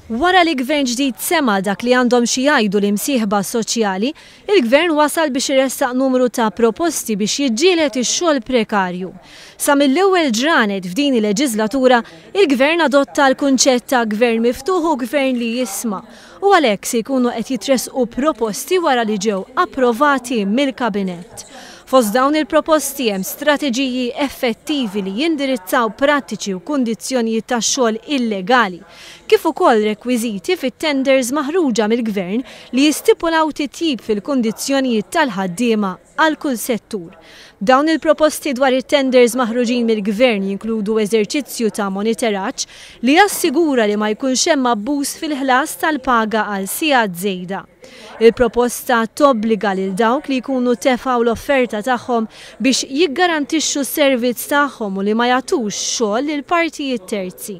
Wara li Gvern ġdid sema' dak li għandhom xi jgħidu l-imsieħba soċjali, il-Gvern wasal biex iressaq numru ta' proposti biex jiġġieled ix-xogħol prekarju. Sa mill-ewwel ġranet f'din il-leġiżlatura, il-Gvern adotta l-kunċett ta' Gvern miftuħ u Gvern li jisma' u għalhekk se jkunu qed jitressqu proposti wara li ġew approvati mill-Kabinett. Fost dawn il-proposti hemm strateġiji effettivi li jindirizzaw prattiċi u kundizzjonijiet tax-xogħol illegali, kif ukoll rekwiżiti fit-tenders maħruġa mill-Gvern li jistipulaw titjib fil-kundizzjonijiet tal-ħaddiema għal kull settur. Dawn il-proposti dwar it-tenders maħruġin mill-Gvern jinkludu eżerċizzju ta' moniteraġġ li jassigura li ma jkunx hemm abbuż fil-ħlas tal-paga għal sigħat żejda. Il-proposta tobbliga lil dawk li jkunu tefgħu l-offerta tagħhom biex jiggarantixxu s-servizz tagħhom u li ma jagħtux xogħol lil partijiet terzi.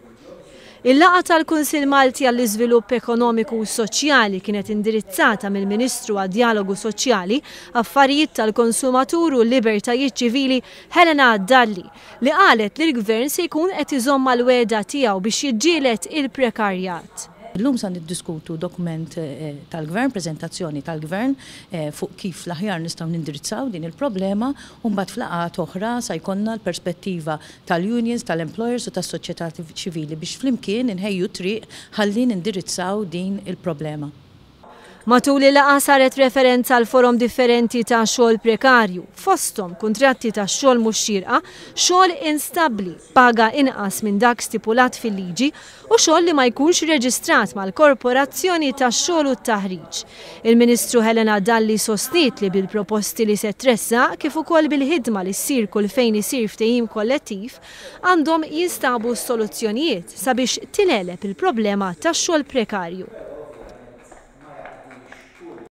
Il-laqgħa tal-Kunsill Malti għall-Iżvilupp Ekonomiku u Soċjali kienet indirizzata mill-Ministru għad-Djalogu Soċjali, Affarijiet tal-Konsumatur u Libertajiet Ċivili Helena Dalli li qalet li l-Gvern se jkun qed iżomm mal-wegħda tiegħu biex jiġġieled il-prekarjat. Illum sa niddiskutu dokument tal-Gvern, preżentazzjoni tal-Gvern fuq kif l-aħjar nistgħu nindirizzaw din il-problema u mbagħad f'laqgħat oħra sa jkollna l-perspettiva tal-unions, tal-employers u tas-soċjetà ċivili biex flimkien inħejju t-triq ħalli nindirizzaw din il-problema. Matul il-laqgħa saret referenza għal forom differenti ta' xogħol prekarju, fosthom kuntratti ta' xogħol mhux xierqa, xogħol instabbli, paga inqas minn dak stipulat fil-liġi u xogħol li ma jkunx reġistrat mal-Korporazzjoni tax-Xogħol u t-Taħriġ. Il-Ministru Helena Dalli sostniet li bil-proposti li se tressaq kif ukoll bil-ħidma li ssir kull fejn isir ftehim kollettiv għandhom jinstabu s-soluzzjonijiet sabiex tingħeleb il-problema tax-xogħol prekarju.